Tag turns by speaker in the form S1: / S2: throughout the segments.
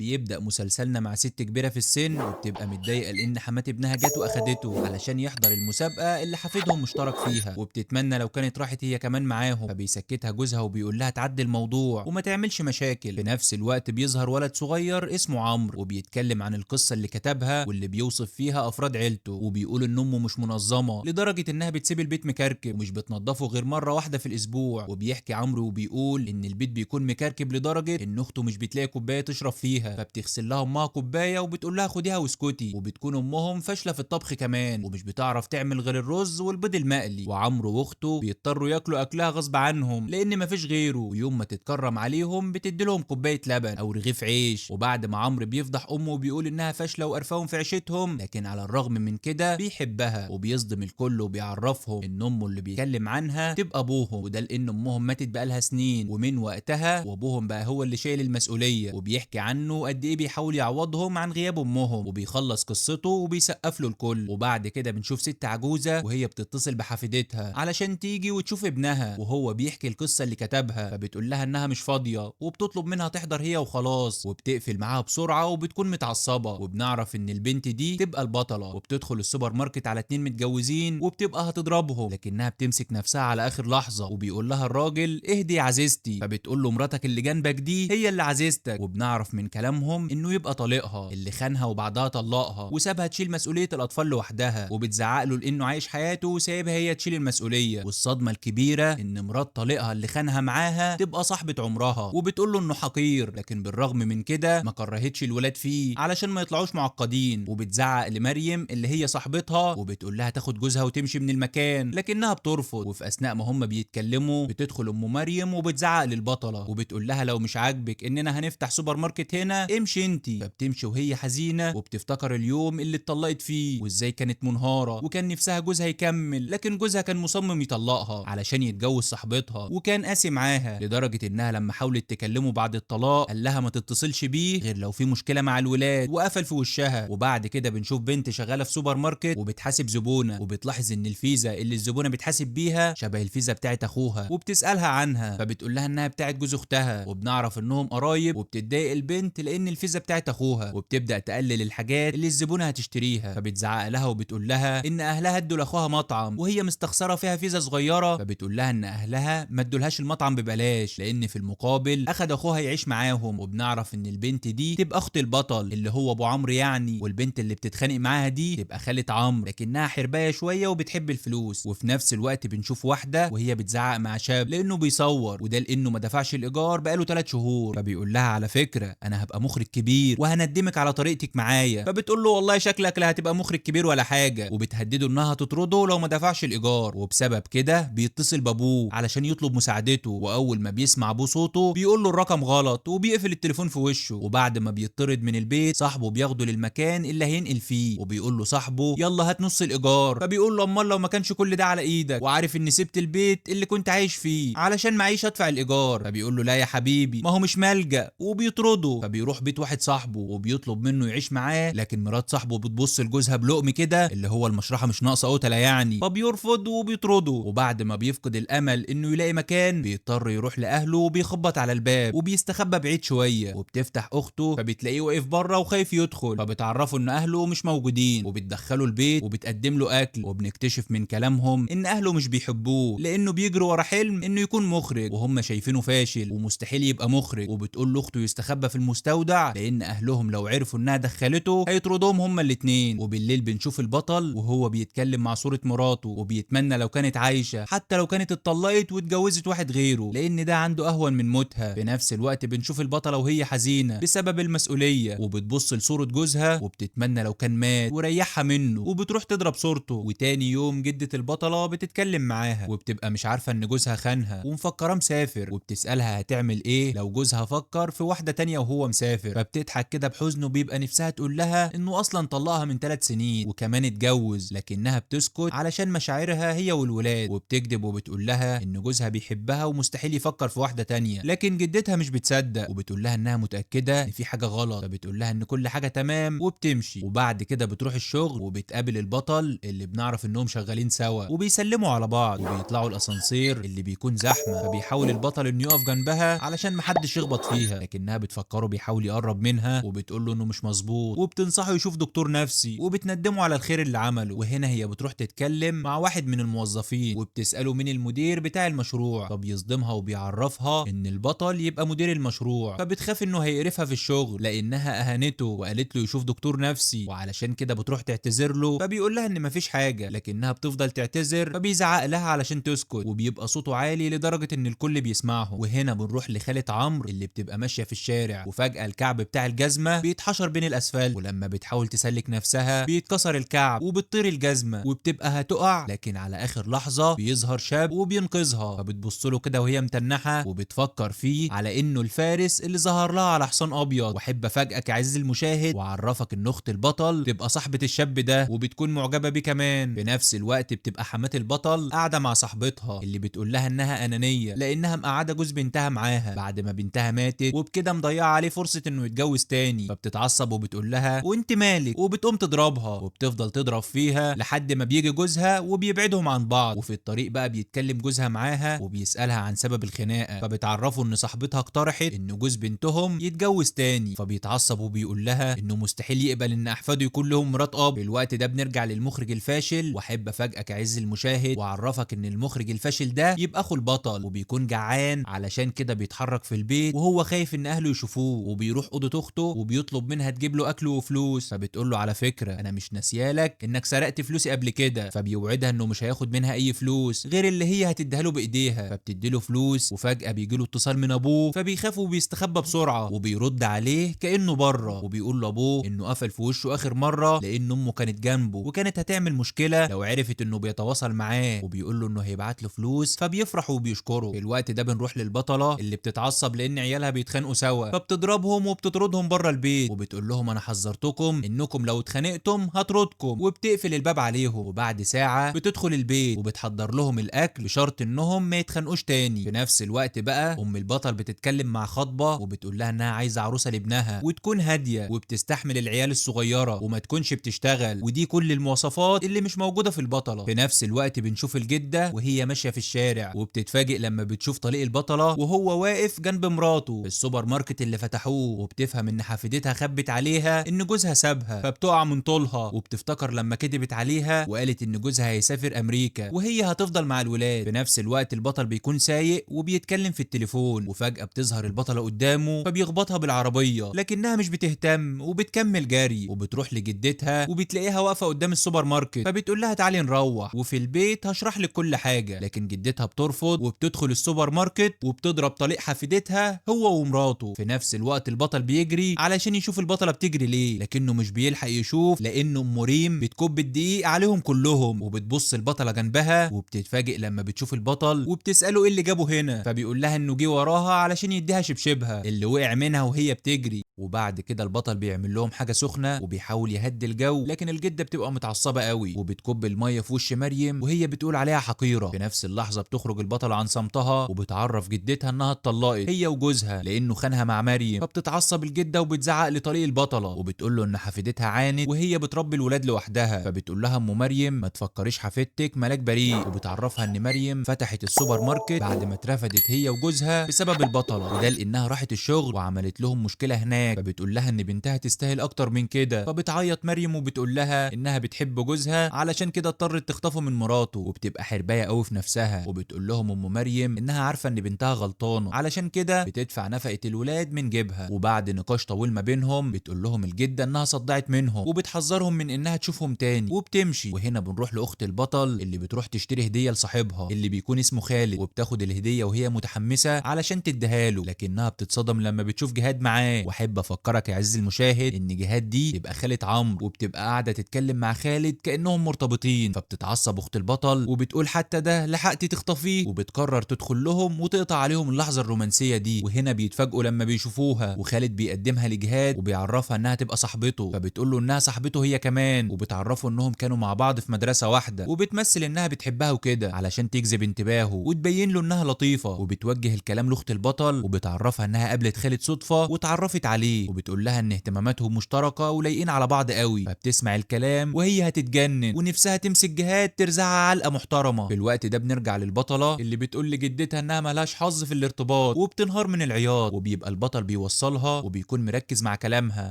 S1: وبيبدأ مسلسلنا مع ست كبيرة في السن، وبتبقى متضايقة لأن حمات ابنها جت وأخدته علشان يحضر المسابقة اللي حفيدهم مشترك فيها، وبتتمنى لو كانت راحت هي كمان معاهم. فبيسكتها جوزها وبيقول لها تعدي الموضوع وما تعملش مشاكل. في نفس الوقت بيظهر ولد صغير اسمه عمرو، وبيتكلم عن القصة اللي كتبها واللي بيوصف فيها أفراد عيلته، وبيقول إن أمه مش منظمة لدرجة إنها بتسيب البيت مكركب ومش بتنظفه غير مرة واحدة في الأسبوع. وبيحكي عمرو وبيقول إن البيت بيكون مكركب لدرجة إن أخته مش بتلاقي كوباية تشرب فيها، فبتغسل لها أمها كوباية وبتقول لها خديها واسكتي. وبتكون أمهم فاشلة في الطبخ كمان ومش بتعرف تعمل غير الرز والبيض المقلي، وعمرو وأخته بيضطروا ياكلوا أكلها غصب عنهم لأن مفيش غيره. ويوم ما تتكرم عليهم بتدي لهم كوباية لبن أو رغيف عيش. وبعد ما عمرو بيفضح أمه وبيقول إنها فاشلة وقرفاهم في عيشتهم، لكن على الرغم من كده بيحبها وبيصدم الكل وبيعرفهم إن أمه اللي بيتكلم عنها تبقى أبوهم، وده لأن أمهم ماتت بقالها سنين، ومن وقتها وأبوهم بقى هو اللي شايل المسؤولية. وبيحكي عنه قد إيه بيحاول يعوضهم عن غياب أمهم، وبيخلص قصته وبيسقف له الكل. وبعد كده بنشوف ست عجوزة وهي بتتصل بحفيدتها علشان تيجي وتشوف ابنها، وهو بيحكي القصة اللي كتبها، فبتقول لها إنها مش فاضية وبتطلب منها تحضر هي وخلاص، وبتقفل معاها بسرعة وبتكون متعصبة. وبنعرف إن البنت دي تبقى البطلة، وبتدخل السوبر ماركت على 2 متجوزين وبتبقى هتضربهم، لكنها بتمسك نفسها على آخر لحظة. وبيقول لها الراجل اهدي يا عزيزتي، فبتقول له مراتك اللي جنبك دي هي اللي عزيزتك. وبنعرف من كلامهم إنه يبقى طليقها اللي خانها وبعدها طلقها وسابها تشيل مسؤولية الأطفال لوحدها، وبتزعق له لإنه عايش حياته وسايبها هي تشيل المسؤولية. والصدمة الكبيرة إن مرات طليقها اللي خانها معاها تبقى صاحبة عمرها، وبتقول له إنه حقير، لكن بالرغم من كده ما كرهتش الولاد فيه علشان ما يطلعوش معقدين. وبتزعق لمريم اللي هي صاحبتها وبتقول لها تاخد جوزها وتمشي من المكان، لكنها بترفض. وفي أثناء ما هم بيتكلموا بتدخل أم مريم وبتزعق للبطلة وبتقول لها لو مش عاجبك إننا هنفتح سوبر ماركت هنا امشي انتي. فبتمشي وهي حزينة وبتفتكر اليوم اللي اتطلقت فيه وازاي كانت منهارة وكان نفسها جوزها يكمل، لكن جوزها كان مصمم يطلقها علشان يتجوز صاحبتها، وكان قاسي معاها لدرجة إنها لما حاولت تكلمه بعد الطلاق قال لها ما تتصلش بيه غير لو في مشكلة مع الولاد، وقفل في وشها. وبعد كده بنشوف بنت شغالة في سوبر ماركت وبتحاسب زبونة، وبتلاحظ إن الفيزا اللي الزبونة بتحاسب بيها شبه الفيزا بتاعت أخوها، وبتسألها عنها فبتقول لها إنها بتاعت جوز أختها، وبنعرف إنهم قرايب. وبتتضايق البنت لأن الفيزا بتاعت أخوها، وبتبدأ تقلل الحاجات اللي الزبونة هتشتريها، فبتزعق لها وبتقول لها إن أهلها ادوا لأخوها مطعم وهي مستخسرة فيها فيزا صغيرة، فبتقول لها إن أهلها ما ادولهاش المطعم ببلاش لأن في المقابل أخد أخوها يعيش معاهم. وبنعرف إن البنت دي تبقى أخت البطل اللي هو أبو عمرو يعني، والبنت اللي بتتخانق معاها دي تبقى خالة عمرو، لكنها حرباية شوية وبتحب الفلوس. وفي نفس الوقت بنشوف واحدة وهي بتزعق مع شاب لأنه بيصور، وده لأنه ما دفعش الإيجار بقاله 3 شهور، فبيقول لها على فكرة أنا هبقى مخرج كبير وهندمك على طريقتك معايا، فبتقول له والله شكلك لا هتبقى مخرج كبير ولا حاجة، وبتهدده إنها تطرده لو ما دفعش الإيجار. وبسبب كده بيتصل بأبوه علشان يطلب مساعدته، وأول ما بيسمع أبوه صوته بيقول له الرقم غلط وبيقفل التليفون في وشه. وبعد ما بيطرد من البيت صاحبه بياخده للمكان اللي هينقل فيه، وبيقول له صاحبه يلا هات نص الإيجار، فبيقول له أمال لو ما كانش كل ده على إيدك وعارف إني سبت البيت اللي كنت عايش فيه علشان معيش أدفع الإيجار، فبيقول له لا يا حبيبي ما هو مش ملجأ، وبيطرده. فبيروح بيت واحد صاحبه وبيطلب منه يعيش معاه، لكن مرات صاحبه بتبص لجوزها بلقم كده اللي هو المشرحة مش ناقصة قتلة يعني، فبيرفض وبيطرده. وبعد ما بيفقد الأمل إنه يلاقي مكان بيضطر يروح لأهله وبيخبط على الباب وبيستخبى بعيد شوية، وبتفتح أخته فبتلاقيه واقف بره وخايف يدخل، فبتعرفه إن أهله مش موجودين وبتدخله البيت وبتقدم له أكل. وبنكتشف من كلامهم إن أهله مش بيحبوه لأنه بيجري ورا حلم إنه يكون مخرج وهم شايفينه فاشل ومستحيل يبقى مخرج، وبتقول لاخته يستخبى في المستودع لأن أهلهم لو عرفوا إنها دخلته هيطردوهم هما الاتنين. وبالليل بنشوف البطل وهو بيتكلم مع صورة مراته وبيتمنى لو كانت عايشة حتى لو كانت اتطلقت واتجوزت واحد غيره لأن ده عنده أهون من موتها. في نفس الوقت بنشوف البطلة وهي حزينة بسبب المسؤولية وبتبص لصورة جوزها وبتتمنى لو كان مات وريحها منه، وبتروح تضرب صورته. وتاني يوم جدة البطلة بتتكلم معاها وبتبقى مش عارفة إن جوزها خانها ومفكراه مسافر، وبتسألها هتعمل إيه لو جوزها فكر في واحدة تانية وهو مسافر، فبتضحك كده بحزن وبيبقى نفسها تقول لها إنه أصلا طلقها من 3 سنين وكمان اتجوز، لكنها بتسكت علشان مشاعرها هي والولاد، وبتكذب وبتقول لها إن جوزها بيحبها ومستحيل يفكر في واحدة تانية، لكن جدتها مش بتصدق وبتقول لها إنها متأكدة إن في حاجة غلط، فبتقول لها إن كل حاجة تمام وبتمشي. وبعد كده بتروح الشغل وبتقابل البطل اللي بنعرف إنهم شغالين سوا وبيسلموا على بعض، وبيطلعوا الأسانسير اللي بيكون زحمة، فبيحاول البطل إنه يقف جنبها علشان محدش يخبط فيها، لكنها بتفكره بيحاول بيحاول يقرب منها وبتقول له انه مش مظبوط، وبتنصحه يشوف دكتور نفسي وبتندمه على الخير اللي عمله. وهنا هي بتروح تتكلم مع واحد من الموظفين وبتسأله مين المدير بتاع المشروع، فبيصدمها وبيعرفها ان البطل يبقى مدير المشروع، فبتخاف انه هيقرفها في الشغل لانها اهانته وقالت له يشوف دكتور نفسي، وعلشان كده بتروح تعتذر له، فبيقول لها ان مفيش حاجة، لكنها بتفضل تعتذر فبيزعق لها علشان تسكت، وبيبقى صوته عالي لدرجة ان الكل بيسمعه. وهنا بنروح لخالة عمرو اللي بتبقى ماشية في الشارع، وفجاة الكعب بتاع الجزمة بيتحشر بين الاسفلت، ولما بتحاول تسلك نفسها بيتكسر الكعب وبتطير الجزمة وبتبقى هتقع، لكن على اخر لحظة بيظهر شاب وبينقذها، فبتبص له كده وهي متنحه وبتفكر فيه على انه الفارس اللي ظهر لها على حصان ابيض. واحب افاجئك عزيزي المشاهد واعرفك ان اخت البطل تبقى صاحبه الشاب ده وبتكون معجبه بيه كمان. في نفس الوقت بتبقى حماة البطل قاعدة مع صاحبتها اللي بتقول لها انها انانية لانها مقعده جوز بنتها معاها بعد ما بنتها ماتت، وبكده مضيعة عليه فرصة انه يتجوز تاني، فبتتعصب وبتقول لها وانت مالك، وبتقوم تضربها وبتفضل تضرب فيها لحد ما بيجي جوزها وبيبعدهم عن بعض. وفي الطريق بقى بيتكلم جوزها معاها وبيسالها عن سبب الخناقة، فبتعرفه ان صاحبتها اقترحت ان جوز بنتهم يتجوز تاني، فبيتعصب وبيقول لها انه مستحيل يقبل ان احفاده يكون لهم مرات اب. في الوقت ده بنرجع للمخرج الفاشل، واحب افاجئك عز المشاهد واعرفك ان المخرج الفاشل ده يبقى اخو البطل، وبيكون جعان علشان كده بيتحرك في البيت وهو خايف ان اهله يشوفوه، وبيروح اوضة اخته وبيطلب منها تجيب له اكل وفلوس، فبتقول له على فكرة انا مش ناسيالك انك سرقت فلوسي قبل كده، فبيوعدها انه مش هياخد منها اي فلوس غير اللي هي هتديها له بايديها، فبتدي له فلوس. وفجاة بيجي له اتصال من ابوه فبيخاف وبيستخبى بسرعة وبيرد عليه كانه بره، وبيقول لابوه انه قفل في وشه اخر مرة لان امه كانت جنبه وكانت هتعمل مشكلة لو عرفت انه بيتواصل معاه، وبيقول له انه هيبعت له فلوس فبيفرح وبيشكره. في الوقت ده بنروح للبطله اللي بتتعصب لان عيالها بيتخانقوا سوا، فبتضربهم وبتطردهم بره البيت وبتقول لهم انا حذرتكم انكم لو اتخانقتم هطردكم، وبتقفل الباب عليهم. وبعد ساعة بتدخل البيت وبتحضر لهم الاكل بشرط انهم ما يتخانقوش تاني. في نفس الوقت بقى ام البطل بتتكلم مع خطبه وبتقول لها انها عايزه عروسه لابنها وتكون هادية وبتستحمل العيال الصغيرة وما تكونش بتشتغل، ودي كل المواصفات اللي مش موجودة في البطلة. في نفس الوقت بنشوف الجدة وهي ماشية في الشارع وبتتفاجئ لما بتشوف طليق البطلة وهو واقف جنب مراته في السوبر ماركت اللي فتحوه، وبتفهم ان حفيدتها خبت عليها ان جوزها سابها، فبتقع من طولها وبتفتكر لما كدبت عليها وقالت ان جوزها هيسافر امريكا وهي هتفضل مع الولاد. في نفس الوقت البطل بيكون سايق وبيتكلم في التليفون، وفجأة بتظهر البطلة قدامه فبيخبطها بالعربية لكنها مش بتهتم وبتكمل جري، وبتروح لجدتها وبتلاقيها واقفة قدام السوبر ماركت، فبتقول لها تعالي نروح وفي البيت هشرح لك كل حاجة، لكن جدتها بترفض وبتدخل السوبر ماركت وبتضرب طليق حفيدتها هو ومراته. في نفس الوقت البطل بيجري علشان يشوف البطلة بتجري ليه، لكنه مش بيلحق يشوف لأنه ام ريم بتكب الدقيق عليهم كلهم، وبتبص البطلة جنبها وبتتفاجئ لما بتشوف البطل وبتسأله ايه اللي جابه هنا، فبيقول لها انه جه وراها علشان يديها شبشبها اللي وقع منها وهي بتجري. وبعد كده البطل بيعمل لهم حاجة سخنة وبيحاول يهدي الجو، لكن الجدة بتبقى متعصبه قوي وبتكب المية في وش مريم وهي بتقول عليها حقيرة. في نفس اللحظة بتخرج البطلة عن صمتها وبتعرف جدتها انها اتطلقت هي وجوزها لانه خانها مع مريم، فبتتعصب الجدة وبتزعق لطريق البطلة وبتقول له ان حفيدتها عانت وهي بتربي الولاد لوحدها، فبتقول لها ام مريم ما تفكريش حفيدتك ملاك بريء، وبتعرفها ان مريم فتحت السوبر ماركت بعد ما اترفدت هي وجوزها بسبب البطلة، وده لانها راحت الشغل وعملت لهم مشكلة هناك، فبتقول لها ان بنتها تستاهل اكتر من كده، فبتعيط مريم وبتقول لها انها بتحب جوزها علشان كده اضطرت تخطفه من مراته، وبتبقى حربايه قوي في نفسها. وبتقول لهم ام مريم انها عارفه ان بنتها غلطانة علشان كده بتدفع نفقه الولاد من جيبها. وبعد نقاش طويل ما بينهم بتقول لهم الجدة انها صدعت منهم وبتحذرهم من انها تشوفهم تاني وبتمشي. وهنا بنروح لاخت البطل اللي بتروح تشتري هديه لصاحبها اللي بيكون اسمه خالد، وبتاخد الهدية وهي متحمسة علشان تديها له، لكنها بتتصدم لما بتشوف جهاد معاه. واحب افكرك يا عزيزي المشاهد ان جهاد دي تبقى خالة عمرو، وبتبقى قاعدة تتكلم مع خالد كانهم مرتبطين، فبتتعصب اخت البطل وبتقول حتى ده لحقتي تخطفيه، وبتقرر تدخل لهم وتقطع عليهم اللحظة الرومانسية دي. وهنا بيتفاجئوا لما بيشوفوها، وخالد بيقدمها لجهاد وبيعرفها انها تبقى صاحبته، فبتقول له انها صاحبته هي كمان، وبتعرفه انهم كانوا مع بعض في مدرسه واحدة، وبتمثل انها بتحبها وكده علشان تجذب انتباهه وتبين له انها لطيفة. وبتوجه الكلام لاخت البطل وبتعرفها انها قابلت خالد صدفة وتعرفت عليه، وبتقول لها ان اهتماماتهم مشتركة ولايقين على بعض قوي، فبتسمع الكلام وهي هتتجنن ونفسها تمسك جهاد ترزعها علقه محترمه. في الوقت ده بنرجع للبطله اللي بتقول لجدتها انها ملهاش حظ في الارتباط وبتنهار من العياط، وبيبقى البطل بيوصلها بيوصلها وبيكون مركز مع كلامها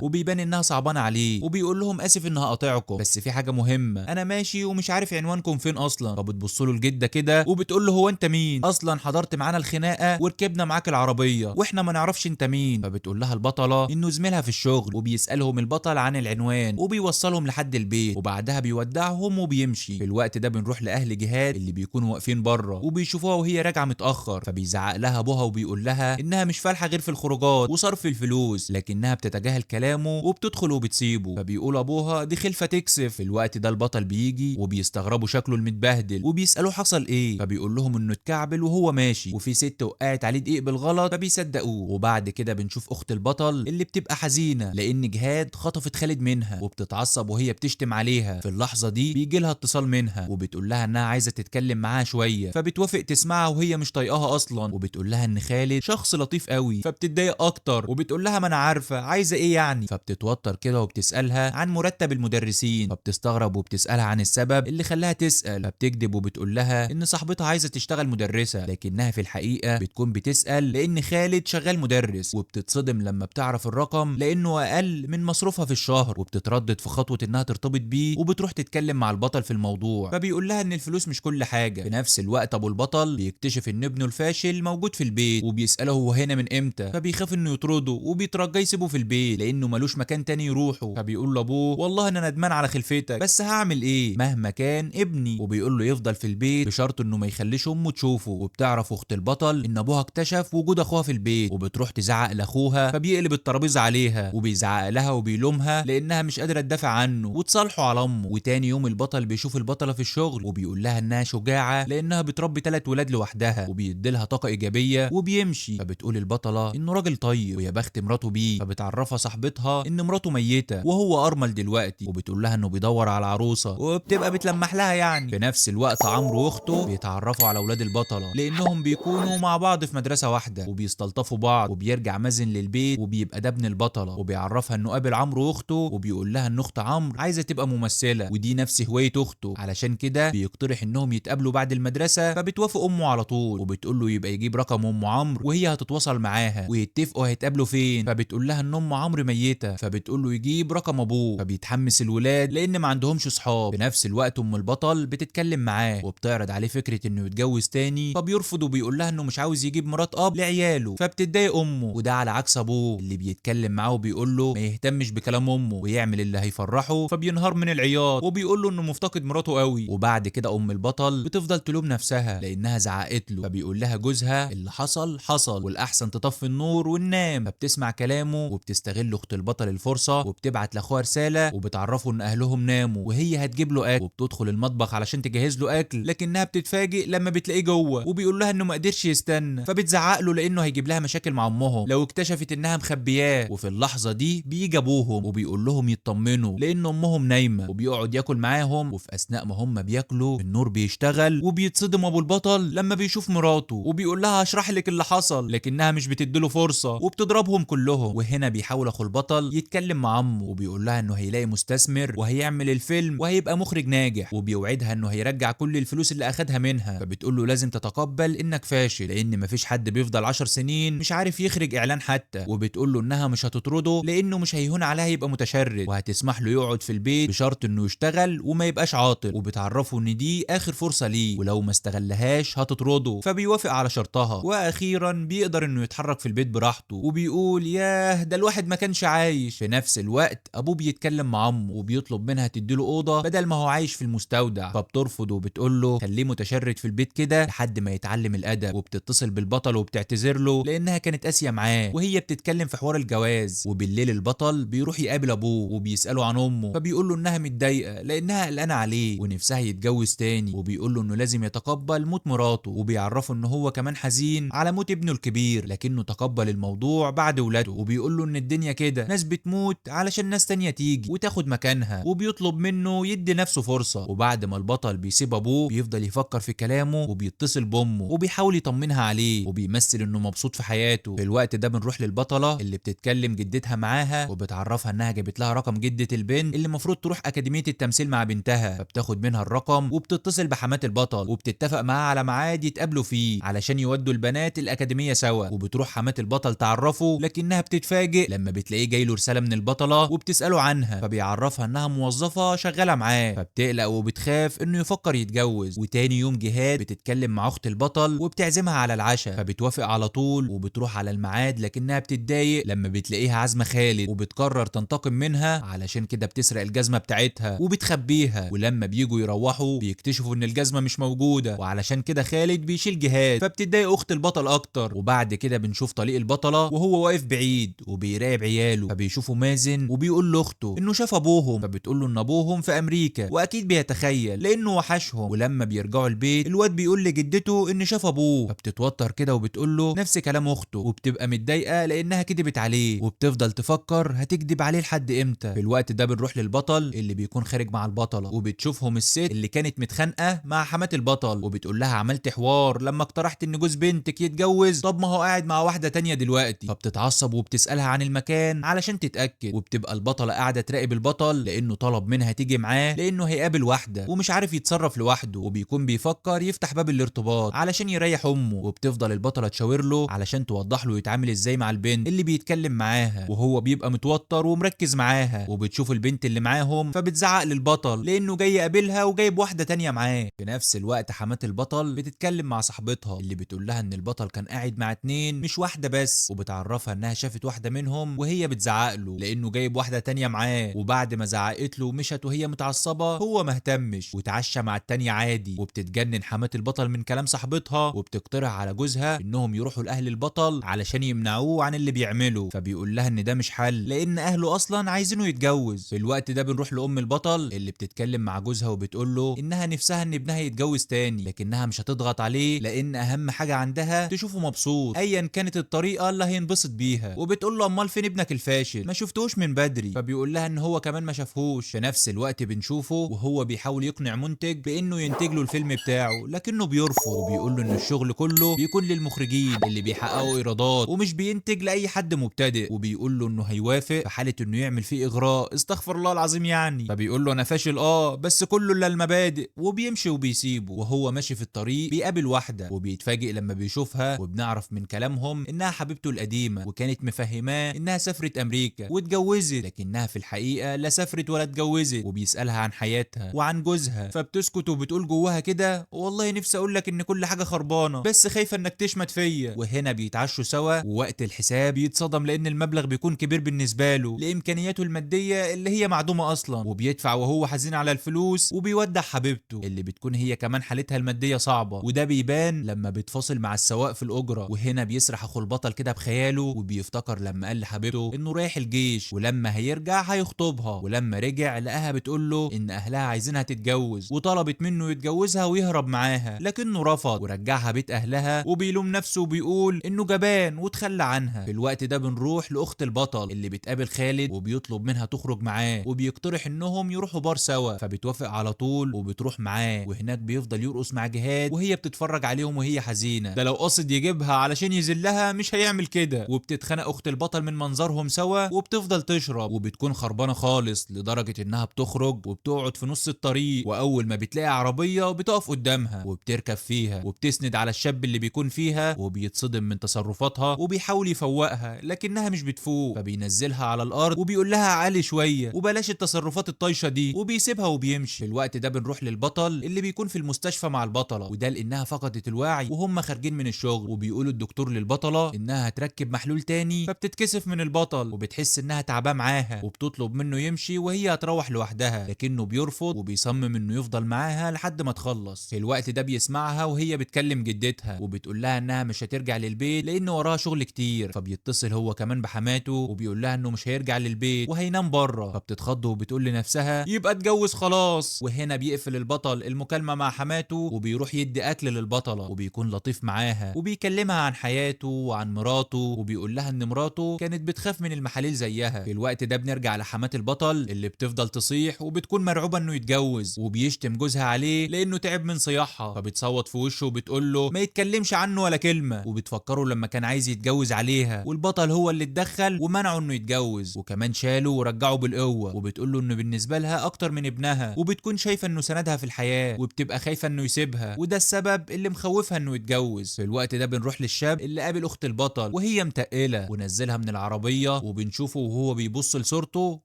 S1: وبيبان انها صعبانه عليه، وبيقول لهم اسف ان هقاطعكم بس في حاجة مهمة، انا ماشي ومش عارف عنوانكم فين اصلا. فبتبص له الجدة كده وبتقول له هو انت مين اصلا؟ حضرت معانا الخناقة وركبنا معاك العربية واحنا ما نعرفش انت مين. فبتقول لها البطلة انه زميلها في الشغل، وبيسالهم البطل عن العنوان وبيوصلهم لحد البيت، وبعدها بيودعهم وبيمشي. في الوقت ده بنروح لاهل جهاد اللي بيكونوا واقفين بره وبيشوفوها وهي راجعه متاخر، فبيزعق لها ابوها وبيقول لها انها مش فالحه غير في الخروجات وصرف الفلوس، لكنها بتتجاهل كلامه وبتدخل وبتسيبه. فبيقول ابوها دي خلفه تكسف. في الوقت ده البطل بيجي وبيستغربوا شكله المتبهدل وبيسالوه حصل ايه، فبيقول لهم انه اتكعبل وهو ماشي وفي ست وقعت عليه دقيق بالغلط، فبيصدقوه. وبعد كده بنشوف اخت البطل اللي بتبقى حزينة لان جهاد خطفت خالد منها، وبتتعصب وهي بتشتم عليها. في اللحظة دي بيجي لها اتصال منها وبتقول لها انها عايزه تتكلم معاها شوية، فبتوافق تسمعها وهي مش طايقاها اصلا، وبتقول لها ان خالد شخص لطيف قوي، فبتتضايق اكتر وبتقول لها ما انا عارفه عايزه ايه يعني. فبتتوتر كده وبتسالها عن مرتب المدرسين، فبتستغرب وبتسالها عن السبب اللي خلاها تسال، فبتكذب وبتقول لها ان صاحبتها عايزه تشتغل مدرسه، لكنها في الحقيقة بتكون بتسال لان خالد شغال مدرس، وبتتصدم لما بتعرف الرقم لانه اقل من مصروفها في الشهر، وبتتردد في خطوة انها ترتبط بيه، وبتروح تتكلم مع البطل في الموضوع، فبيقول لها ان الفلوس مش كل حاجة. في نفس الوقت ابو البطل بيكتشف ان ابنه الفاشل موجود في البيت، وبيساله هو هنا من امتى، فبيخاف انه يطرده وبيترجى يسيبه في البيت لانه ملوش مكان تاني يروحه. فبيقول لابوه والله انا ندمان على خلفتك بس هعمل ايه مهما كان ابني، وبيقول له يفضل في البيت بشرط انه ما يخليش امه تشوفه. وبتعرف اخت البطل ان ابوها اكتشف وجود اخوها في البيت، وبتروح تزعق لاخوها فبيقلب الترابيزة عليها وبيزعق لها وبيلومها لانها مش قادرة تدافع عنه وتصالحه على امه. وتاني يوم البطل بيشوف البطلة في الشغل وبيقول لها انها شجاعة لانها بتربي 3 ولاد لوحدها، وبيديلها طاقة ايجابية وبيمشي. فبتقول البطلة انه راجل طيب ويا بخت مراته بيه، فبتعرفها صاحبتها ان مراته ميته وهو ارمل دلوقتي، وبتقول لها انه بيدور على عروسه وبتبقى بتلمح لها يعني. في نفس الوقت عمرو واخته بيتعرفوا على اولاد البطلة لانهم بيكونوا مع بعض في مدرسه واحدة وبيستلطفوا بعض. وبيرجع مازن للبيت وبيبقى ده ابن البطلة، وبيعرفها انه قابل عمرو واخته، وبيقول لها ان اخت عمرو عايزه تبقى ممثلة ودي نفس هواية اخته، علشان كده بيقترح انهم يتقابلوا بعد المدرسة، فبتوافق امه على طول وبتقول له يبقى يجيب رقم ام عمرو وهي هتتواصل معاها ويتفقوا هيتقابلوا فين. فبتقول لها ان ام عمرو ميته، فبتقول له يجيب رقم ابوه، فبيتحمس الولاد لان ما عندهمش صحاب. في نفس الوقت ام البطل بتتكلم معاه وبتعرض عليه فكرة انه يتجوز تاني، فبيرفض وبيقول لها انه مش عاوز يجيب مرات اب لعياله، فبتتضايق امه، وده على عكس ابوه اللي بيتكلم معاه وبيقول له ما يهتمش بكلام امه ويعمل اللي هيفرحه، فبينهار من العياط وبيقول له انه مفتقد مراته قوي. وبعد كده ام البطل بتفضل تلوم نفسها لانها زعقت له، فبيقول لها جوزها اللي حصل حصل والاحسن تطفي النور وننام، فبتسمع كلامه وبتستغل اخت البطل الفرصة وبتبعت لاخوها رسالة وبتعرفه ان اهلهم ناموا وهي هتجيب له اكل، وبتدخل المطبخ علشان تجهز له اكل، لكنها بتتفاجئ لما بتلاقيه جوه وبيقول لها انه ما قدرش يستنى، فبتزعق له لانه هيجيب لها مشاكل مع امهم لو اكتشفت انها مخبياه. وفي اللحظة دي بيجي ابوهم وبيقول لهم يطمنوا لان امهم نايمة، وبيقعد ياكل معاهم. وفي اثناء ما هم بياكلوا النور بيشتغل وبيتصدم ابو البطل لما بيشوف مراته وبيقول لها هشرح لك اللي حصل، لكنها مش بتديله فرصة وبتضربهم كلهم. وهنا بيحاول اخو البطل يتكلم مع امه وبيقول لها انه هيلاقي مستثمر وهيعمل الفيلم وهيبقى مخرج ناجح، وبيوعدها انه هيرجع كل الفلوس اللي اخدها منها، فبتقول له لازم تتقبل انك فاشل لان مفيش حد بيفضل 10 سنين مش عارف يخرج اعلان حتى، وبتقول له انها مش هتطرده لانه مش هيهون عليها يبقى متشرد، وهتسمح له يقعد في البيت بشرط انه يشتغل وما يبقاش عاطل، وبتعرفه ان دي اخر فرصة ليه ولو ما استغلهاش هتطرده، فبيوافق على شرطها. واخيرا بيقدر انه يتحرك في البيت براحته وبيقول ياه ده الواحد ما كانش عايش. في نفس الوقت ابوه بيتكلم مع امه وبيطلب منها تديله اوضة بدل ما هو عايش في المستودع، فبترفض وبتقول له خليه متشرد في البيت كده لحد ما يتعلم الادب. وبتتصل بالبطل وبتعتذر له لانها كانت قاسية معاه وهي بتتكلم في حوار الجواز. وبالليل البطل بيروح يقابل ابوه وبيساله عن امه، فبيقول له انها متضايقة لانها قلقانة عليه ونفسها يتجوز تاني، وبيقول له انه لازم يتقبل موت مراته، وبيعرفه ان هو كمان حزين على موت ابنه الكبير لكنه تقبل الموضوع بعد ولاده، وبيقول له ان الدنيا كده ناس بتموت علشان ناس تانية تيجي وتاخد مكانها، وبيطلب منه يدي نفسه فرصة. وبعد ما البطل بيسيب ابوه بيفضل يفكر في كلامه وبيتصل بامه وبيحاول يطمنها عليه وبيمثل انه مبسوط في حياته. في الوقت ده بنروح للبطله اللي بتتكلم جدتها معاها وبتعرفها انها جابت لها رقم جده البنت اللي المفروض تروح اكاديمية التمثيل مع بنتها، فبتاخد منها الرقم وبتتصل بحماه البطل وبتتفق معاها على ميعاد يتقابلوا فيه علشان يودوا البنات الاكاديمية سوا. وبتروح حماه البطل تعرفه تعرفه، لكنها بتتفاجئ لما بتلاقيه جاي له رسالة من البطلة وبتساله عنها، فبيعرفها انها موظفة شغالة معاه، فبتقلق وبتخاف انه يفكر يتجوز. وتاني يوم جهاد بتتكلم مع اخت البطل وبتعزمها على العشاء، فبتوافق على طول وبتروح على الميعاد، لكنها بتتضايق لما بتلاقيها عازمة خالد وبتقرر تنتقم منها، علشان كده بتسرق الجزمة بتاعتها وبتخبيها. ولما بيجوا يروحوا بيكتشفوا ان الجزمة مش موجودة، وعلشان كده خالد بيشيل جهاد، فبتتضايق اخت البطل اكتر. وبعد كده بنشوف طليق البطلة وهو واقف بعيد وبيراقب عياله، فبيشوفوا مازن وبيقول لاخته انه شاف ابوهم، فبتقول له ان ابوهم في امريكا واكيد بيتخيل لانه وحشهم. ولما بيرجعوا البيت الواد بيقول لجدته ان شاف ابوه، فبتتوتر كده وبتقول له نفس كلام اخته، وبتبقى متضايقة لانها كدبت عليه، وبتفضل تفكر هتكدب عليه لحد امتى. في الوقت ده بنروح للبطل اللي بيكون خارج مع البطلة، وبتشوفهم الست اللي كانت متخانقه مع حماه البطل، وبتقول لها عملت حوار لما اقترحت ان جوز بنتك يتجوز، طب ما هو قاعد مع واحدة تانية دلوقتي. فبتتعصب وبتسالها عن المكان علشان تتاكد، وبتبقى البطلة قاعدة تراقب البطل لانه طلب منها تيجي معاه لانه هيقابل واحدة ومش عارف يتصرف لوحده، وبيكون بيفكر يفتح باب الارتباط علشان يريح امه. وبتفضل البطلة تشاور له علشان توضح له يتعامل ازاي مع البنت اللي بيتكلم معاها، وهو بيبقى متوتر ومركز معاها. وبتشوف البنت اللي معاهم فبتزعق للبطل لانه جاي يقابلها وجايب واحدة تانية معاه. في نفس الوقت حماه البطل بتتكلم مع صاحبتها اللي بتقول لها ان البطل كان قاعد مع 2 مش واحدة بس، وبتعرفها انها شافت واحدة منهم وهي بتزعق له لانه جايب واحدة تانية معاه. وبعد ما زعقت له ومشت وهي متعصبه هو ما اهتمش وتعشى مع التانية عادي. وبتتجنن حماه البطل من كلام صاحبتها، وبتقترح على جوزها انهم يروحوا لاهل البطل علشان يمنعوه عن اللي بيعمله، فبيقول لها ان ده مش حل لان اهله اصلا عايزينه يتجوز. في الوقت ده بنروح لام البطل اللي بتتكلم مع جوزها وبتقول له انها نفسها ان ابنها يتجوز تاني، لكنها مش هتضغط عليه لان اهم حاجة عندها تشوفه مبسوط ايا كانت الطريقة اللي هينبسط بيها. وبتقول له امال فين ابنك الفاشل، ما شفتهوش من بدري، فبيقول لها ان هو كمان ما شافهوش. في نفس الوقت بنشوفه وهو بيحاول يقنع منتج بانه ينتج له الفيلم بتاعه، لكنه بيرفض وبيقول له ان الشغل كله بيكون للمخرجين اللي بيحققوا ايرادات ومش بينتج لاي حد مبتدئ، وبيقول له انه هيوافق في حاله انه يعمل فيه اغراء، استغفر الله العظيم يعني. فبيقول له انا فاشل بس كله الا المبادئ، وبيمشي وبيسيبه. وهو ماشي في الطريق بيقابل واحدة وبيتفاجئ لما بيشوفها، وبنعرف من كلامهم انها حبيبته القديمة وكانت مفهماه انها سافرت امريكا واتجوزت، لكنها في الحقيقة لا سافرت ولا اتجوزت. وبيسالها عن حياتها وعن جوزها، فبتسكت وبتقول جواها كده والله نفسي اقول لك ان كل حاجة خربانة بس خايفة انك تشمت فيا. وهنا بيتعشوا سوا، ووقت الحساب يتصدم لان المبلغ بيكون كبير بالنسبة له لامكانياته المادية اللي هي معدومة اصلا، وبيدفع وهو حزين على الفلوس وبيودع حبيبته اللي بتكون هي كمان حالتها المادية صعبة، وده بيبان لما بيتفاصل مع السواق في الاجرة. وهنا بيسرح اخو البطل كده بخياله وبيفتكر لما قال لحبيبته انه رايح الجيش ولما هيرجع هيخطبها، ولما رجع لقاها بتقول له ان اهلها عايزينها تتجوز وطلبت منه يتجوزها ويهرب معاها، لكنه رفض ورجعها بيت اهلها، وبيلوم نفسه وبيقول انه جبان وتخلى عنها. في الوقت ده بنروح لاخت البطل اللي بتقابل خالد وبيطلب منها تخرج معاه وبيقترح انهم يروحوا بار سوا، فبتوافق على طول وبتروح معاه. وهناك بيفضل يرقص مع جهاد وهي بتتفرج عليهم وهي حزينة، ده لو قصد يجيبها علشان يذلها مش هيعمل كده. وبتتخانق اخت البطل من منظرهم سوا وبتفضل تشرب وبتكون خربانة خالص لدرجة انها بتخرج وبتقعد في نص الطريق، واول ما بتلاقي عربية بتقف قدامها وبتركب فيها وبتسند على الشاب اللي بيكون فيها، وبيتصدم من تصرفاتها وبيحاول يفوقها لكنها مش بتفوق، فبينزلها على الارض وبيقول لها عالي شوية وبلاش التصرفات الطايشه دي، وبيسيبها وبيمشي. في الوقت ده بنروح للبطل اللي بيكون في المستشفى مع البطلة، وده لانها فقدت الوعي وهم خارجين من الشغل، وبيقولوا الدكتور للبطله انها هتركب محلول تاني، فبتتكسف من البطل وبتحس انها تعبانة معاها وبتطلب منه يمشي وهي هتروح لوحدها، لكنه بيرفض وبيصمم انه يفضل معاها لحد ما تخلص. في الوقت ده بيسمعها وهي بتكلم جدتها وبتقول لها انها مش هترجع للبيت لان وراها شغل كتير، فبيتصل هو كمان بحماته وبيقول لها انه مش هيرجع للبيت وهينام بره، فبتتخض وبتقول لنفسها يبقى اتجوز خلاص. وهنا بيقفل البطل المكالمة مع حماته وبيروح يدي اكل للبطله وبيكون لطيف معاها وبيكلمها عن حياته وعن مراته، وبيقول لها ان مراته كانت بتخاف من المحاليل زيها. في الوقت ده بنرجع لحمات البطل اللي بتفضل تصيح وبتكون مرعوبه انه يتجوز، وبيشتم جوزها عليه لانه تعب من صياحها، فبتصوت في وشه وبتقول له ما يتكلمش عنه ولا كلمة، وبتفكره لما كان عايز يتجوز عليها والبطل هو اللي اتدخل ومنعه انه يتجوز، وكمان شاله ورجعه بالقوة، وبتقول له انه بالنسبة لها اكتر من ابنها، وبتكون شايفه انه سندها في الحياة وبتبقى خايفة انه يسيبها، وده السبب اللي مخوفها انه يتجوز. في الوقت ده بنروح للشاب اللي قابل اخت البطل وهي متقله، ونزلها من العربية وبنشوفه وهو بيبص لصورته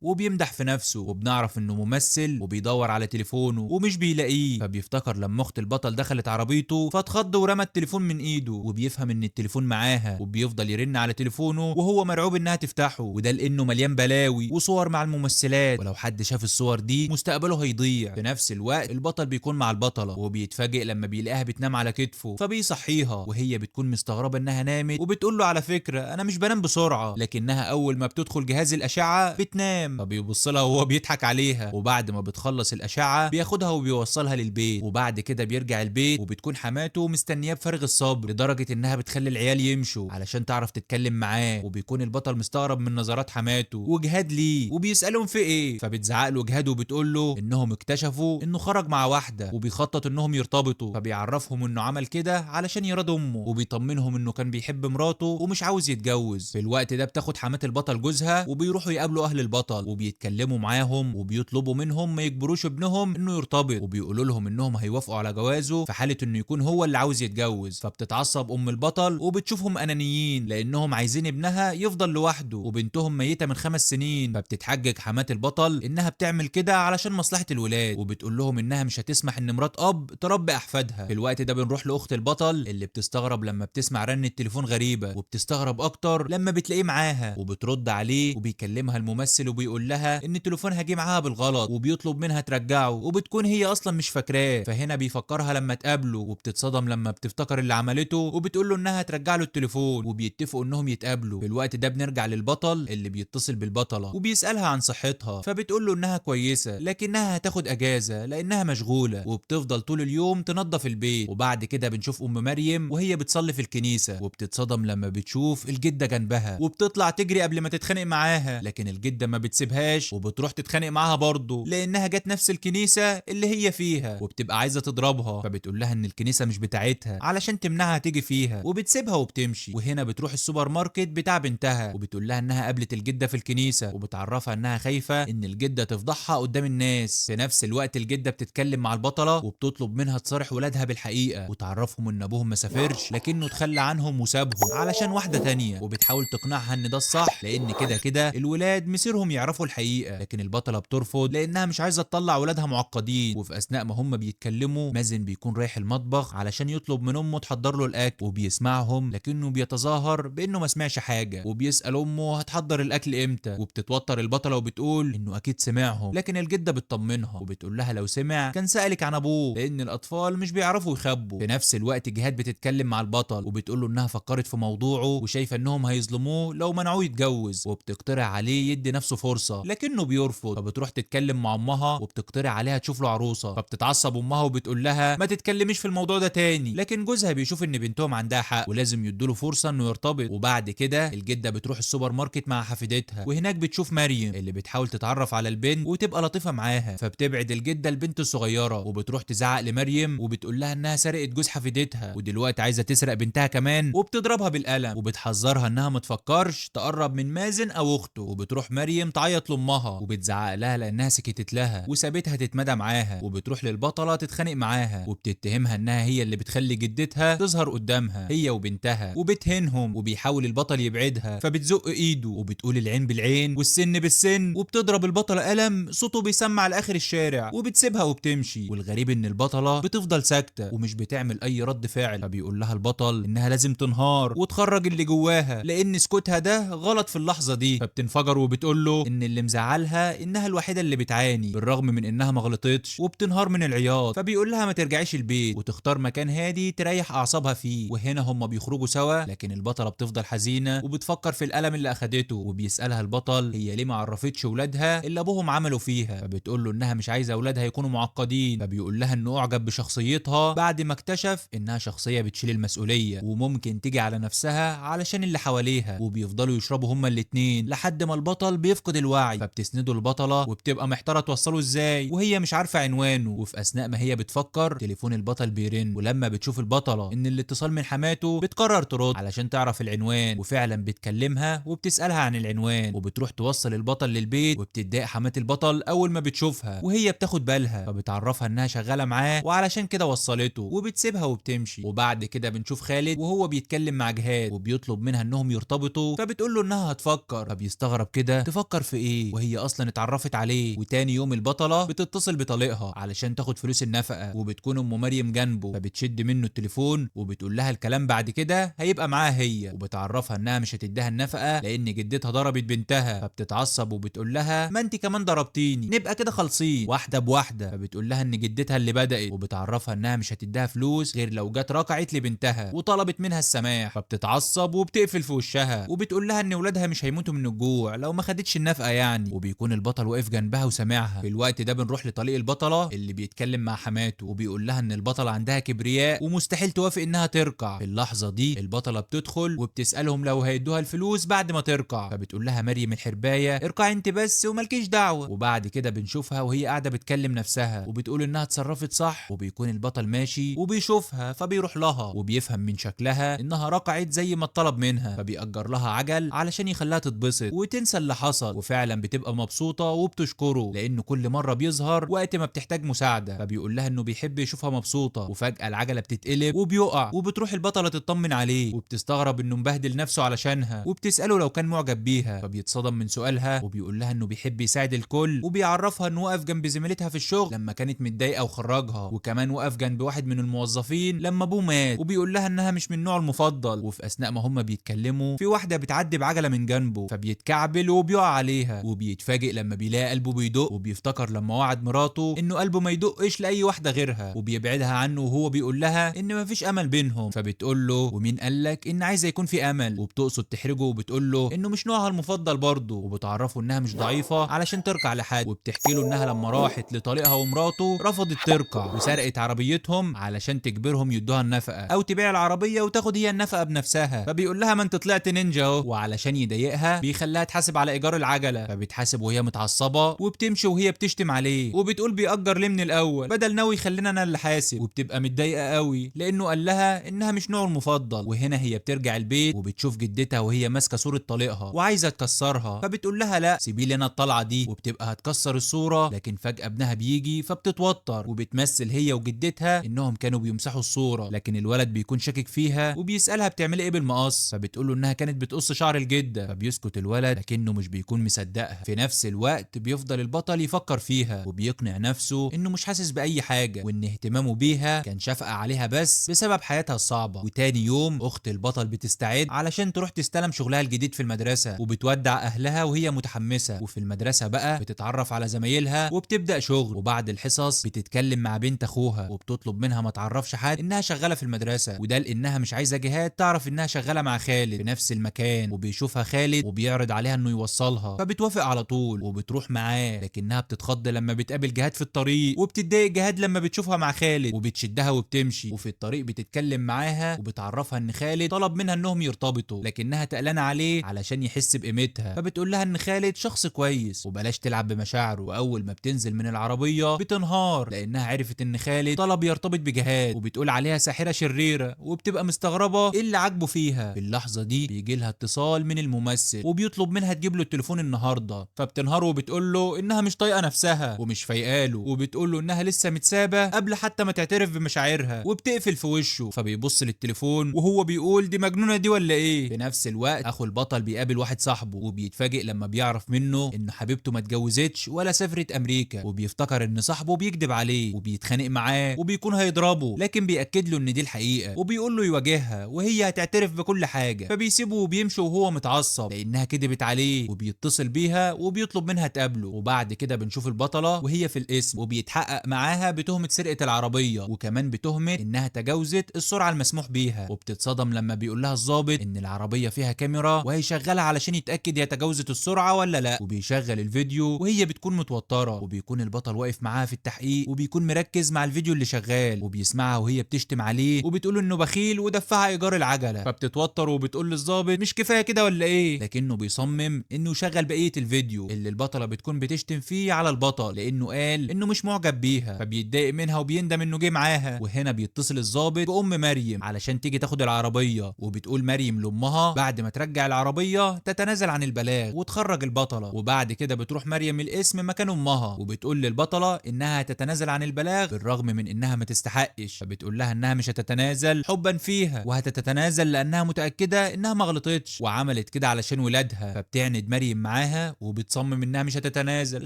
S1: وبيمدح في نفسه، وبنعرف انه ممثل وبيدور على تليفونه ومش بيلاقيه. فبيفتكر لما اخت البطل دخلت عربيته فاتخض ورمى التليفون من ايده، وبيفهم ان التليفون معاها، وبيفضل يرن على تليفونه وهو مرعوب انها تفتحه، وده لانه مليان بلاوي وصور مع الممثلات، ولو حد شاف الصور دي مستقبله هيضيع. في نفس الوقت البطل بيكون مع البطلة وبيتفاجئ لما بيلاقيها بتنام على كتفه، فبيصحيها وهي بتكون مستغربه انها نامت، وبتقول له على فكرة انا مش بنام بسرعة، لكنها اول ما بتدخل جهاز الاشعة بتنام. فبيبص لها وهو بيضحك عليها، وبعد ما بتخلص الاشعة بياخدها وبيوصلها للبيت، وبعد كده بيرجع البيت وبتكون حماته مستنياه بفارغ الصبر لدرجة انها بتخلي العيال يمشوا علشان تعرف تتكلم معاه. وبيكون البطل مستغرب من نظرات حماته وجهاد ليه، وبيسالهم في ايه، فبتزعق له جهاد وبتقول له انهم اكتشفوا انه خرج مع واحدة وبيخطط انهم يرتبطوا، فبيعرفهم انه عمل كده علشان يراضي امه، وبيطمنهم انه كان بيحب مراته ومش عاوز يتجوز. في الوقت ده بتاخد حماة البطل جوزها وبيروحوا يقابلوا اهل البطل وبيتكلموا معاهم وبيطلبوا منهم ما يجبروش ابنهم انه يرتبط، وبيقولوا لهم انهم هيوافقوا على جوازه في حاله انه يكون هو اللي عاوز يتجوز. فبتتعصب ام البطل وبتشوفهم انانيين لانهم عايزين ابنها يفضل لوحده وبنتهم ميته من 5 سنين. فبتتحجج حماة البطل انها بتعمل كده علشان مصلحة الولاد، وبتقول لهم انها مش هتسمح ان مرات اب تربي احفادها. في الوقت ده بنروح لاخت البطل اللي بتستغرب لما بتسمع رن التليفون غريبة، وبتستغرب اكتر لما بتلاقيه معاها، وبترد عليه وبيكلمها الممثل وبيقول لها ان تليفونها جه معاها بالغلط وبيطلب منها ترجعه، وبتكون هي اصلا مش فاكراه. فهنا بيفكرها لما تقابله، وبتتصدم لما بتفتكر اللي عملته وبتقول له انها ترجع له التليفون، وبيتفقوا انهم يتقابلوا. في الوقت ده بنرجع للبطل اللي بيتصل بالبطله وبيسالها عن صحتها، فبتقول له انها كويسة لكنها هتاخد اجازه لانها مشغولة، وبتفضل طول اليوم تنظف البيت. وبعد كده بنشوف ام مريم وهي بتصلي في الكنيسة، وبتتصدم لما بتشوف الجدة جنبها، وبتطلع تجري قبل ما تتخانق معاها، لكن الجدة ما بتسيبهاش وبتروح تتخانق معاها برضه لانها جت نفس الكنيسة اللي هي فيها، وبتبقى عايزه تضربها، فبتقول لها ان الكنيسة مش بتاعتها علشان تمنعها تيجي فيها، وبتسيبها وبتمشي. وهنا بتروح السوبر ماركت بتاع بنتها وبتقول لها انها قابلت الجدة في الكنيسة، وبتعرفها انها خايفة ان الجدة تفضحها قدام الناس. في نفس الوقت الجدة بتتكلم مع البطلة وبتطلب منها تصارح ولادها بالحقيقة، وتعرفهم ان ابوهم ما سافرش لكنه اتخلى عنهم وسابهم علشان واحدة تانية، وبتحاول تقنعها ان ده الصح لان كده كده الولاد مصيرهم يعرفوا الحقيقة، لكن البطلة بترفض لانها مش عايزه تطلع ولادها معقدين. وفي اثناء ما هم بيتكلموا مازن بيكون رايح المطبخ علشان يطلب من امه تحضر له الاكل، وبيسمعهم لكنه بيتظاهر بانه ما سمعش حاجة، وبيسال امه هتحضر الاكل امتى، وبتتوتر البطلة وبتقول انه اكيد سمعهم، لكن الجدة بتطمنها وبتقول لها لو سمع كان سالك عن ابوه لان الاطفال مش بيعرفوا يخبوا. في نفس الوقت جهاد بتتكلم مع البطل وبتقول له انها فكرت في موضوعه وشايفه انهم هيظلموه لو منعوه يتجوز، وبتقترح عليه يدي نفسه فرصة لكنه بيرفض. فبتروح تتكلم مع امها وبتقترح عليها تشوف له عروسه، فبتتعصب امها وبتقول لها ما تتكلميش في الموضوع ده تاني، لكن جوزها بيشوف ان بنتهم عندها حق ولازم يدوله فرصة انه يرتبط. وبعد كده الجدة بتروح السوبر ماركت مع حفيدتها، وهناك بتشوف مريم اللي بتحاول تتعرف على البنت وتبقى لطيفة معاها، فبتبعد الجدة البنت الصغيرة وبتروح تزعق لمريم وبتقول لها انها سرقت جوز حفيدتها ودلوقتي عايزه تسرق بنتها كمان، وبتضربها بالقلم وبتحذرها انها ما تفكرش تقرب من مازن او اخته. وبتروح مريم تعيط لامها وبتزعق لها لانها سكتت لها وسابتها تتمدى معاها، وبتروح للبطله تتخانق معاها وبتتهمها انها هي اللي بتخلي جدتها تظهر قدامها هي وبنتها وبتهنهم، وبيحاول البطل يبعدها فبتزق ايده وبتقول العين بالعين والسن بالسن، وبتضرب البطلة قلم صوته بيسمع لاخر الشارع، وبتسيبها وبتمشي. والغريب ان البطلة بتفضل ساكته ومش بتعمل اي رد فعل، فبيقول لها البطل انها لازم تنهار وتخرج اللي جواها لان سكوتها ده غلط في اللحظة دي، فبتنفجر وبتقول له ان اللي مزعلها انها الوحيدة اللي بتعاني بالرغم من انها ما غلطتش، وبتنهار من العياط. فبيقول لها ما ترجعيش البيت وتختار مكان هادي تريح اعصابها فيه. وهنا هما بيخرجوا سوا، لكن البطلة بتفضل حزينة وبتفكر في الالم اللي اخدته، وبيسالها البطل هي ليه ما عرفتش ولادها اللي ابوهم عملوا فيها، فبتقول له انها مش عايزه اولادها يكونوا معقدين، فبيقول لها انه اعجب بشخصيتها بعد ما اكتشف انها شخصية بتشيل المسؤولية وممكن تيجي على نفسها علشان اللي حواليها، وبيفضلوا يشربوا هما الاتنين لحد ما البطل بيفقد الوعي، فبتسنده البطلة وبتبقى محتارة توصله ازاي وهي مش عارفه عنوانه. وفي اثناء ما هي بتفكر تليفون البطل بيرن، ولما بتشوف البطلة ان الاتصال من حماته بتقرر ترد علشان تعرف العنوان، وفعلا بتكلمها وبتسالها عن العنوان، وبتروح توصل البطل للبيت. وبتتضايق حماه البطل اول ما بتشوفها وهي بتاخد بالها، فبتعرفها انها شغالة معاه وعلشان كده وصلته، وبتسيبها وبتمشي. وبعد كده بنشوف خالد وهو بيتكلم مع جهاد وبيطلب وبيطلب منها انهم يرتبطوا، فبتقول له انها هتفكر، فبيستغرب كده تفكر في ايه وهي اصلا اتعرفت عليه. وتاني يوم البطلة بتتصل بطليقها علشان تاخد فلوس النفقة، وبتكون ام مريم جنبه، فبتشد منه التليفون وبتقول لها الكلام بعد كده هيبقى معاها هي، وبتعرفها انها مش هتديها النفقة لان جدتها ضربت بنتها، فبتتعصب وبتقول لها ما انت كمان ضربتيني، نبقى كده خالصين واحدة بواحدة. فبتقول لها ان جدتها اللي بدات، وبتعرفها انها مش هتديها فلوس غير لو جت ركعت لبنتها وطلبت منها السماح، فبتتعصب وبتقفل في وشها وبتقول لها ان ولادها مش هيموتوا من الجوع لو ما خدتش النفقة يعني. وبيكون البطل واقف جنبها وسامعها. في الوقت ده بنروح لطليق البطلة اللي بيتكلم مع حماته وبيقول لها ان البطلة عندها كبرياء ومستحيل توافق انها تركع. في اللحظة دي البطلة بتدخل وبتسالهم لو هيدوها الفلوس بعد ما تركع، فبتقول لها مريم الحربايه اركعي انت بس ومالكيش دعوه. وبعد كده بنشوفها وهي قاعدة بتكلم نفسها وبتقول انها اتصرفت صح، وبيكون البطل ماشي وبيشوفها فبيروح لها وبيفهم من شكلها انها ركعت زي ما اتطلب منها، فبيأجر لها عجل علشان يخليها تتبسط وتنسى اللي حصل، وفعلا بتبقى مبسوطة وبتشكره لانه كل مرة بيظهر وقت ما بتحتاج مساعدة، فبيقول لها انه بيحب يشوفها مبسوطة. وفجاة العجلة بتتقلب وبيقع، وبتروح البطلة تطمن عليه وبتستغرب انه مبهدل نفسه علشانها، وبتساله لو كان معجب بيها، فبيتصدم من سؤالها وبيقول لها انه بيحب يساعد الكل، وبيعرفها انه وقف جنب زميلتها في الشغل لما كانت متضايقة وخرجها، وكمان وقف جنب واحد من الموظفين لما ابوه مات، وبيقول لها انها مش من نوعه المفضل. وفي اثناء ما هم بيتكلموا في واحدة بتعدي بعجله من جنبه، فبيتكعبل وبيقع عليها، وبيتفاجئ لما بيلاقي قلبه بيدق، وبيفتكر لما وعد مراته انه قلبه ما يدقش لاي واحدة غيرها، وبيبعدها عنه وهو بيقول لها ان مفيش امل بينهم، فبتقول له ومين قالك ان عايزه يكون في امل، وبتقصد تحرجه وبتقول له انه مش نوعها المفضل برضه، وبتعرفه انها مش ضعيفة علشان تركع لحد، وبتحكي له انها لما راحت لطليقها ومراته رفضت تركع وسرقت عربيتهم علشان تجبرهم يدوها النفقة او تبيع العربية وتاخد هي النفقة بنفسها، فبيقول لها ما انت طلعت نينجا اهو. وعلشان يضايقها بيخليها تحاسب على ايجار العجلة، فبتحاسب وهي متعصبه وبتمشي وهي بتشتم عليه وبتقول بيأجر ليه من الاول بدل ناوي يخلينا انا اللي حاسب، وبتبقى متضايقة قوي لانه قال لها انها مش نوعه المفضل. وهنا هي بترجع البيت وبتشوف جدتها وهي ماسكه صوره طليقها وعايزه تكسرها، فبتقول لها لا سيبي لي انا الطلعة دي، وبتبقى هتكسر الصورة، لكن فجاة ابنها بيجي فبتتوتر وبتمثل هي وجدتها انهم كانوا بيمسحوا الصورة، لكن الولد بيكون شاكك فيها وبيسالها بتعملي ايه بالمقص، فبتقول له انها كانت بتقص شعر الجدة، فبيسكت الولد لكنه مش بيكون مصدقها. في نفس الوقت بيفضل البطل يفكر فيها وبيقنع نفسه انه مش حاسس باي حاجة وان اهتمامه بيها كان شفقة عليها بس بسبب حياتها الصعبة. وتاني يوم اخت البطل بتستعد علشان تروح تستلم شغلها الجديد في المدرسة، وبتودع اهلها وهي متحمسة. وفي المدرسة بقى بتتعرف على زمايلها وبتبدا شغل، وبعد الحصص بتتكلم مع بنت اخوها وبتطلب منها ما تعرفش حد انها شغالة في المدرسة، وده لانها مش عايزه جهات تعرف انها شغالة مع خالد في نفس المكان. وبيشوفها خالد وبيعرض عليها انه يوصلها، فبتوافق على طول وبتروح معاه، لكنها بتتخض لما بتقابل جهاد في الطريق، وبتتضايق جهاد لما بتشوفها مع خالد وبتشدها وبتمشي. وفي الطريق بتتكلم معاها وبتعرفها ان خالد طلب منها انهم يرتبطوا، لكنها تقلانه عليه علشان يحس بقيمتها، فبتقول لها ان خالد شخص كويس وبلاش تلعب بمشاعره. واول ما بتنزل من العربية بتنهار لانها عرفت ان خالد طلب يرتبط بجهاد، وبتقول عليها ساحرة شريرة، وبتبقى مستغربه ايه اللي عاجبه فيها. في اللحظة دي بيجي لها اتصال من الممثل وبيطلب منها تجيب له التليفون النهارده، فبتنهار وبتقول له انها مش طايقة نفسها ومش فايقاله، وبتقول له انها لسه متسابه قبل حتى ما تعترف بمشاعرها، وبتقفل في وشه. فبيبص للتليفون وهو بيقول دي مجنونة دي ولا ايه. في نفس الوقت اخو البطل بيقابل واحد صاحبه وبيتفاجئ لما بيعرف منه ان حبيبته ما اتجوزتش ولا سافرت امريكا، وبيفتكر ان صاحبه بيكذب عليه وبيتخانق معاه وبيكون هيضربه، لكن بيأكد له ان دي الحقيقة وبيقول له يواجهها وهي هتعترف بكل حاجة. فبيسيبه وبيمشي وهو متعصب لانها كدبت عليه، وبيتصل بيها وبيطلب منها تقابله. وبعد كده بنشوف البطلة وهي في القسم وبيتحقق معاها بتهمه سرقه العربية، وكمان بتهمه انها تجاوزت السرعة المسموح بيها. وبتتصدم لما بيقول لها الضابط ان العربية فيها كاميرا وهيشغلها علشان يتاكد هي تجاوزت السرعة ولا لا، وبيشغل الفيديو وهي بتكون متوترة، وبيكون البطل واقف معاها في التحقيق وبيكون مركز مع الفيديو اللي شغال، وبيسمعها وهي بتشتم عليه وبتقول انه بخيل ودفعها ايجار العجلة. فبتتوتر وبتقول للضابط مش كفاية كده ولا ايه، لكنه بيصمم انه يشغل بقية الفيديو اللي البطلة بتكون بتشتم فيه على البطل لانه قال انه مش معجب بيها، فبيتضايق منها وبيندم انه جه معاها. وهنا بيتصل الضابط بام مريم علشان تيجي تاخد العربية، وبتقول مريم لامها بعد ما ترجع العربية تتنازل عن البلاغ وتخرج البطلة. وبعد كده بتروح مريم القسم مكان امها وبتقول للبطله انها هتتنازل عن البلاغ بالرغم من انها ما تستحقش، فبتقول لها انها مش هتتنازل حبا فيها وهتتنازل لانها متاكدة متاكدة انها ما غلطتش وعملت كده علشان ولادها. فبتعند مريم معاها وبتصمم انها مش هتتنازل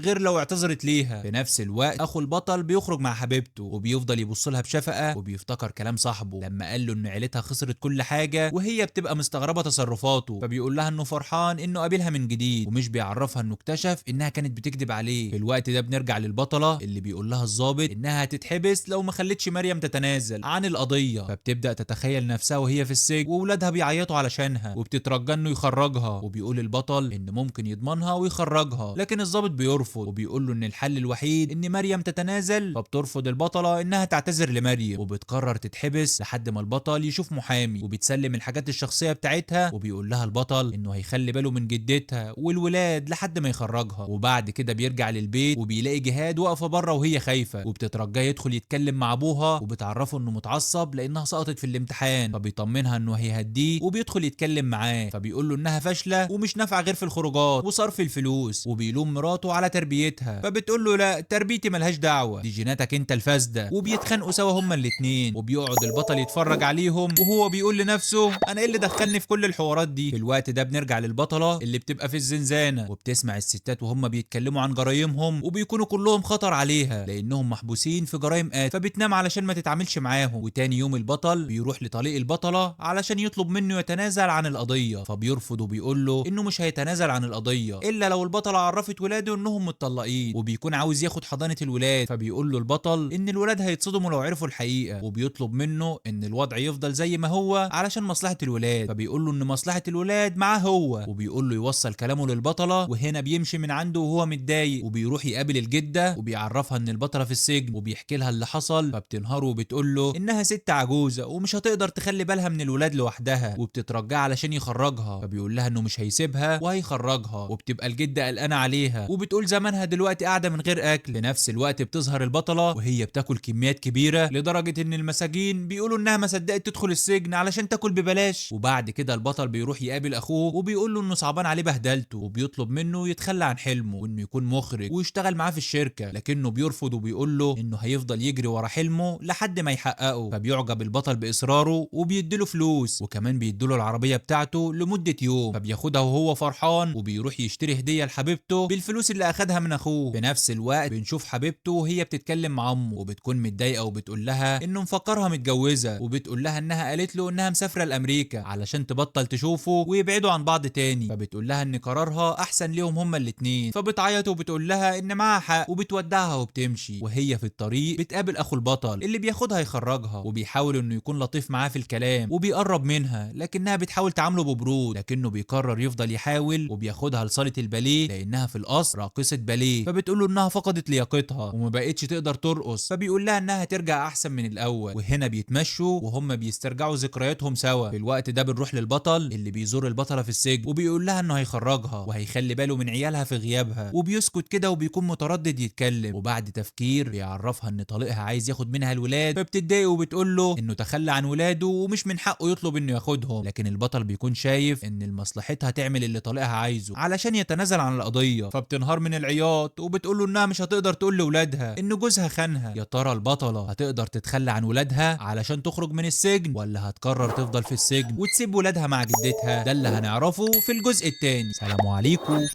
S1: غير لو اعتذرت ليها. في نفس الوقت اخو البطل بيخرج مع حبيبته وبيفضل يبص لها بشفقه وبيفتكر كلام صاحبه لما قال له ان عيلتها خسرت كل حاجة، وهي بتبقى مستغربه تصرفاته، فبيقول لها انه فرحان انه قابلها من جديد ومش بيعرفها انه اكتشف انها كانت بتكذب عليه. في الوقت ده بنرجع للبطله اللي بيقول لها الضابط انها هتتحبس لو ما خلتش مريم تتنازل عن القضية، فبتبدا تتخيل نفسها وهي في السجن واولادها بيعيطوا علشانها وبتترجى انه يخرجها، وبيقول البطل ان ممكن يضمنها ويخرجها، لكن الضابط بيرفض وبيقول له ان الحل الوحيد ان مريم تتنازل. فبترفض البطلة انها تعتذر لمريم وبتقرر تتحبس لحد ما البطل يشوف محامي، وبتسلم الحاجات الشخصية بتاعتها، وبيقول لها البطل انه هيخلي باله من جدتها والولاد لحد ما يخرجها. وبعد كده بيرجع للبيت وبيلاقي جهاد واقفة بره وهي خايفة، وبتترجاه يدخل يتكلم مع ابوها، وبتعرفه انه متعصب لانها سقطت في الامتحان، فبيطمنها انه هيهديه وبيدخل يتكلم معاه، فبيقول له انها فاشلة ومش نافعة غير في الخروجات وصرف الفلوس، وبيلوم مراته على تربيتها، فبتقول له لا تربيتي ملهاش دعوه، دي جيناتك انت الفاسدة، وبيتخانقوا سوا هما الاثنين، وبيقعد البطل يتفرج عليهم وهو بيقول لنفسه انا ايه اللي دخلني في كل الحوارات دي. في الوقت ده بنرجع للبطله اللي بتبقى في الزنزانة وبتسمع الستات وهم بيتكلموا عن جرايمهم وبيكونوا كلهم خطر عليها لانهم محبوسين في جرايم قتل، فبتنام علشان ما تتعاملش معاهم. وتاني يوم البطل بيروح لطليق البطلة علشان يطلب منه يتنازل عن القضية، فبيرفض وبيقول له انه مش هيتنازل عن القضية الا لو البطلة عرفت ولاده انهم متطلقين، وبيكون عاوز ياخد حضانة الولاد، فبيقول له البطل ان الولاد هيتصدموا لو عرفوا الحقيقة، وبيطلب منه ان الوضع يفضل زي ما هو علشان مصلحة الولاد، فبيقول له ان مصلحة الولاد معاه هو، وبيقول له يوصل كلامه للبطله. وهنا بيمشي من عنده وهو متضايق، وبيروح يقابل الجدة وبيعرفها ان البطلة في السجن وبيحكي لها اللي حصل، فبتنهاره وبتقول له انها ست عجوزه ومش هتقدر تخلي بالها من الولاد لوحدها، وبتترجاه علشان يخرجها، فبيقول لها انه مش هيسيبها وهيخرجها، وبتبقى الجدة قلقانة عليها وبتقول زمانها دلوقتي قاعدة من غير اكل. في نفس الوقت بتظهر البطلة وهي بتاكل كميات كبيرة لدرجة ان المساجين بيقولوا انها ما صدقت تدخل السجن علشان تاكل ببلاش. وبعد كده البطل بيروح يقابل اخوه وبيقول له انه صعبان عليه بهدلته، وبيطلب منه يتخلى عن حلمه وانه يكون مخرج ويشتغل معاه في الشركة، لكنه بيرفض وبيقول له انه هيفضل يجري ورا حلمه لحد ما يحققه. فبيعجب البطل باصراره وبيديله فلوس، وكمان بيديله العربية بتاعته لمدة يوم، فبياخدها وهو فرحان وبيروح يشتري هديه لحبيبته بالفلوس اللي اخدها من اخوه. في نفس الوقت بنشوف حبيبته وهي بتتكلم مع امه وبتكون متضايقة وبتقول لها انه مفكرها متجوزة، وبتقول لها انها قالت له انها مسافرة لامريكا علشان تبطل تشوفه ويبعدوا عن بعض تاني، فبتقول لها ان قرارها احسن ليهم هما الاتنين، فبتعيط وبتقول لها ان معاها حق وبتودعها وبتمشي. وهي في الطريق بتقابل اخو البطل اللي بياخدها يخرجها، وبيحاول انه يكون لطيف معاه في الكلام وبيقرب منها، لكنها بتحاول تعامله ببرود، لكنه بيقرر يفضل يحاول وبياخدها لصاله الباليه لانها في الاصل راقصه باليه، فبتقول له انها فقدت لياقتها وما بقتش تقدر ترقص، فبيقول لها انها ترجع احسن من الاول. وهنا بيتمشوا وهم بيسترجعوا ذكرياتهم سوا. في الوقت ده بنروح للبطل اللي بيزور البطلة في السجن وبيقول لها انه هيخرجها وهيخلي باله من عيالها في غيابها، وبيسكت كده وبيكون متردد يتكلم. وبعد تفكير بيعرفها ان طليقها عايز ياخد منها الولاد، فبتتضايق وبتقول له انه تخلى عن ولاده ومش من حقه يطلب انه ياخدهم، لكن البطل بيكون شايف ان مصلحتها تعمل اللي طليقها عايزه علشان يتنازل عن القضية، فبتنهار من العياط وبتقول له انها مش هتقدر تقول لاولادها ان جوزها خانها. يا ترى البطلة هتقدر تتخلى عن ولادها علشان تخرج من السجن، ولا هتقرر تفضل في السجن وتسيب ولادها مع جدتها؟ ده اللي هنعرفه في الجزء الثاني. سلام عليكم.